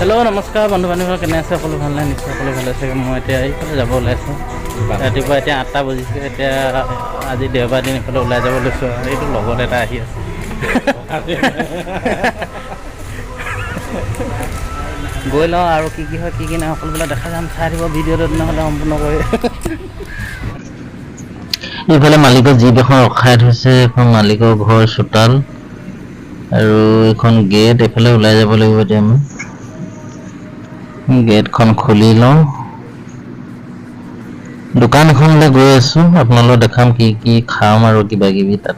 Hello' নমস্কাৰ বন্ধু বান্ধৱীসকল, কেনে আছে? সকলো ভাল নাই? নিশ্চয় সকলো ভালে আছে। মই এতিয়া এইফালে যাব ওলাইছোঁ। ৰাতিপুৱা এতিয়া 8টা বজিছে। এতিয়া আজি দেওবাৰ দিন, এইফালে ওলাই যাব লৈছোঁ। আৰু এইটো লগত এটা আহি আছে। গৈ লওঁ আৰু কি কি হয় কি কি নাই সকলোবিলাক দেখা যাম। চাই দিব ভিডিঅ'টো তেনেহ'লে সম্পূৰ্ণ কৰি। এইফালে মালিকৰ জীপ এখন ৰখাই থৈছে। এখন মালিকৰ ঘৰ চোতাল আৰু এইখন গেট। এইফালে ওলাই যাব লাগিব। এতিয়া আমি গেটখন খুলি লওঁ। দোকান এখনলৈ গৈ আছো, আপোনালোকক দেখাম কি কি খাম আৰু কিবা কিবি তাত।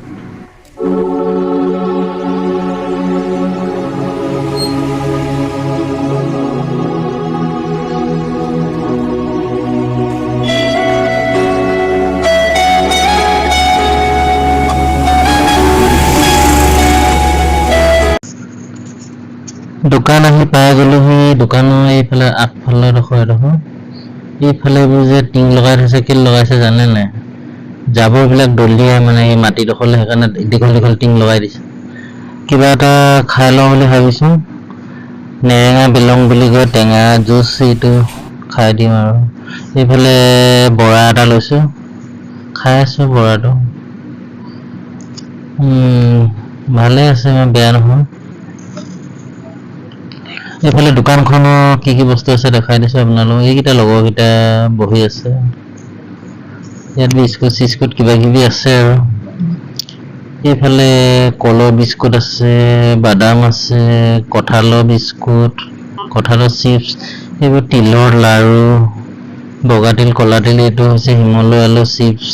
দোকান আহি পাই গ'লোহি। দোকানৰ এইফালে আগফালে ডোখৰ এডোখৰ এইফালে এইবোৰ যে টিং লগাই থৈছে, কেলে লগাইছে জানে নাই? জাবৰবিলাক দলিয়াই মানে এই মাটিডোখৰলৈ, সেইকাৰণে দীঘল দীঘল টিং লগাই দিছে। কিবা এটা খাই লওঁ বুলি ভাবিছোঁ। নেৰেঙা বিলং বুলি কয়, টেঙা জুচ, এইটো খাই দিম। আৰু এইফালে বৰা এটা লৈছোঁ, খাই আছোঁ বৰাটো। ভালে আছে, ইমান বেয়া নহয়। এইফালে দোকানখনৰ কি কি বস্তু আছে দেখাই দিছোঁ আপোনালোকক। এইকেইটা লগৰকেইটা বহি আছে। ইয়াত বিস্কুট চিস্কুট কিবা কিবি আছে। আৰু এইফালে কলৰ বিস্কুট আছে, বাদাম আছে, কঁঠালৰ বিস্কুট, কঁঠালৰ চিপছ, এইবোৰ তিলৰ লাড়ু, বগা তিল, ক'লা তিল। এইটো হৈছে শিমলু আলু চিপছ।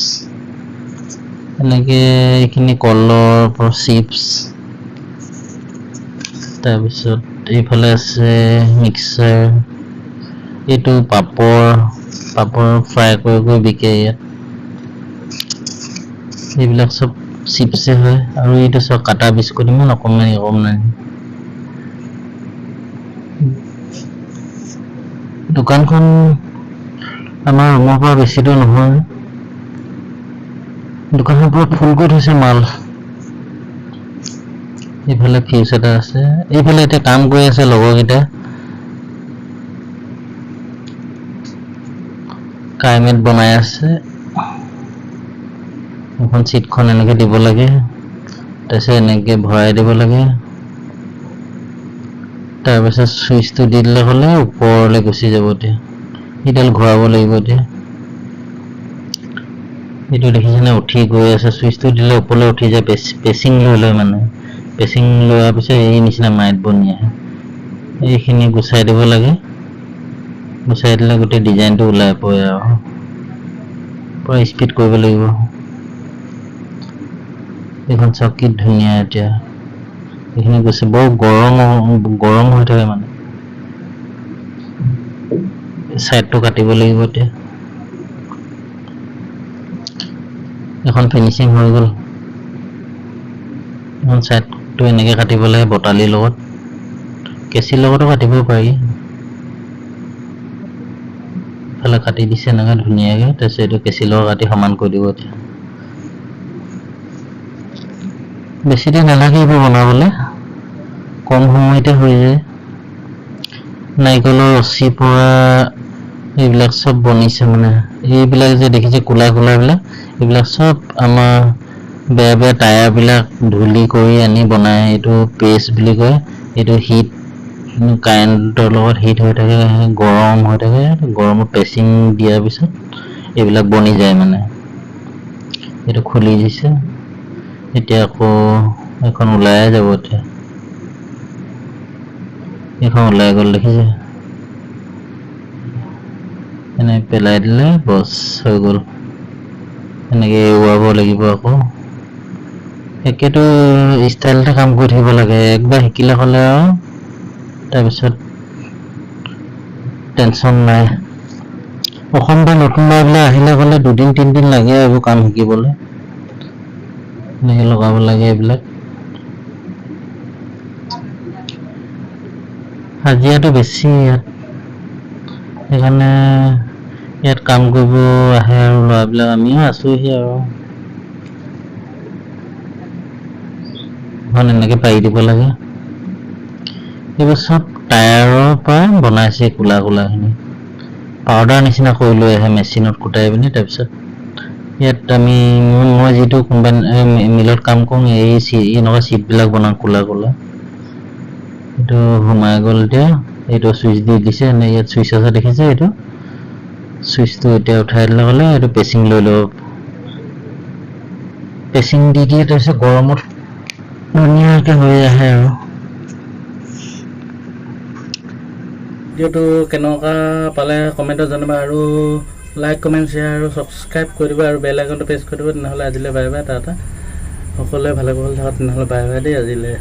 এনেকে এইখিনি কলৰ চিপছ। তাৰপিছত এইফালে আছে মিক্সাৰ, এইটো পাপৰ, পাপৰ ফ্ৰাই কৰি কৰি বিকে ইয়াত। এইবিলাক চব চিপছে হয়। আৰু এইটো চব কাটা বিস্কুট, ইমান অকণমানি অকণমানি। দোকানখন আমাৰ ৰুমৰ পৰা বেছি দূৰ নহয়। দোকানখন পুৰা ফুল কৰি থৈছে মাল। এইফালে ফিউজ এটা আছে। এইফালে এতিয়া কাম কৰি আছে লগৰকেইটা, কাইমেট বনাই আছে। এখন চিটখন এনেকে দিব লাগে, তাৰপিছত এনেকে ভৰাই দিব লাগে, তাৰপিছত চুইচটো দি দিলে হ'লে ওপৰলৈ গুচি যাব। এতিয়া এইডাল ঘূৰাব লাগিব। এতিয়া এইটো দেখিছেনে, উঠি গৈ আছে। চুইচটো দিলে ওপৰলৈ উঠি যায়। পেচিং লৈ লয়, মানে পেচিং লোৱাৰ পিছত এই নিচিনা মাইট বনি আহে। এইখিনি গুচাই দিব লাগে। গুচাই দিলে গোটেই ডিজাইনটো ওলাই পৰে। আৰু পুৰা স্পীড কৰিব লাগিব। এইখন চাওক কি ধুনীয়া। এতিয়া এইখিনি গৈছে। বৰ গৰম গৰম হৈ থাকে, মানে ছাইডটো কাটিব লাগিব। এতিয়া এখন ফিনিচিং হৈ গ'ল। এখন ছাইডটো এনেকে কাটিব লাগে বটালিৰ লগত, কেঁচিৰ লগতো কাটিব পাৰি। ইফালে কাটি দিছে এনেকে ধুনীয়াকে। তাৰপিছত এইটো কেঁচিৰ লগত কাটি সমান কৰি দিব। এতিয়া বেছি দেৰি নালাগে এইবোৰ বনাবলৈ, কম সময়তে হৈ যায়। নাৰিকলৰ ৰছীৰ পৰা এইবিলাক চব বনিছে। মানে এইবিলাক যে দেখিছে ক'লা ক'লাবিলাক, এইবিলাক চব আমাৰ বেয়া বেয়া টায়াৰবিলাক ধূলি কৰি আনি বনায়। এইটো পেষ্ট বুলি কয়। এইটো হিট, কাৰেণ্টৰ লগত হিট হৈ থাকে, গৰম হৈ থাকে। গৰমত পেচিং দিয়াৰ পিছত এইবিলাক বনি যায়। মানে এইটো খুলি দিছে। এতিয়া আকৌ এখন ওলাই যাব। এতিয়া এইখন ওলাই গ'ল, দেখিছে? এনে পেলাই দিলে বছ হৈ গ'ল। এনেকে এৰুৱাব লাগিব। আকৌ একেটো ষ্টাইলতে কাম কৰি থাকিব লাগে। একবাৰ শিকিলে হ'লে আৰু তাৰপিছত টেনচন নাই। অসম বা নতুন ল'ৰাবিলাক আহিলে ক'লে দুদিন তিনিদিন লাগে এইবোৰ কাম শিকিবলৈ। এনেকে লগাব লাগে এইবিলাক। হাজিৰাটো বেছি ইয়াত, সেইকাৰণে ইয়াত কাম কৰিব আহে আৰু ল'ৰাবিলাক। আমিও আছোহি। আৰু এখন এনেকে পাৰি দিব লাগে। এইবোৰ চব টায়াৰৰ পৰা বনাইছে কোলা কোলাখিনি। পাউডাৰ নিচিনা কৰি লৈ আহে মেচিনত কুটাই পিনি। তাৰপিছত ইয়াত আমি মই যিটো কোম্পানী মিলত কাম কৰোঁ, এই এনেকুৱা চিটবিলাক বনাওঁ কোলা কোলা। এইটো সোমাই গ'ল। এতিয়া এইটো চুইচ দি দিছে। এনে ইয়াত চুইচ আছে, দেখিছে? এইটো চুইচটো এতিয়া উঠাই দিলে ক'লে এইটো পেচিং লৈ ল'ব। পেচিং দি দিয়ে, তাৰপিছত গৰমত ধুনীয়াকৈ হৈ আহে। আৰু ভিডিঅ'টো কেনেকুৱা পালে কমেণ্টত জনাবা আৰু লাইক, কমেণ্ট, শ্বেয়াৰ আৰু ছাবস্ক্ৰাইব কৰি দিব আৰু বেল আইকনটো প্ৰেছ কৰি দিব। তেনেহ'লে আজিলৈ বাই বাই, টাটা। সকলোৱে ভালে কুশলে থাকক। তেনেহ'লে বাই বাই দেই আজিলৈ।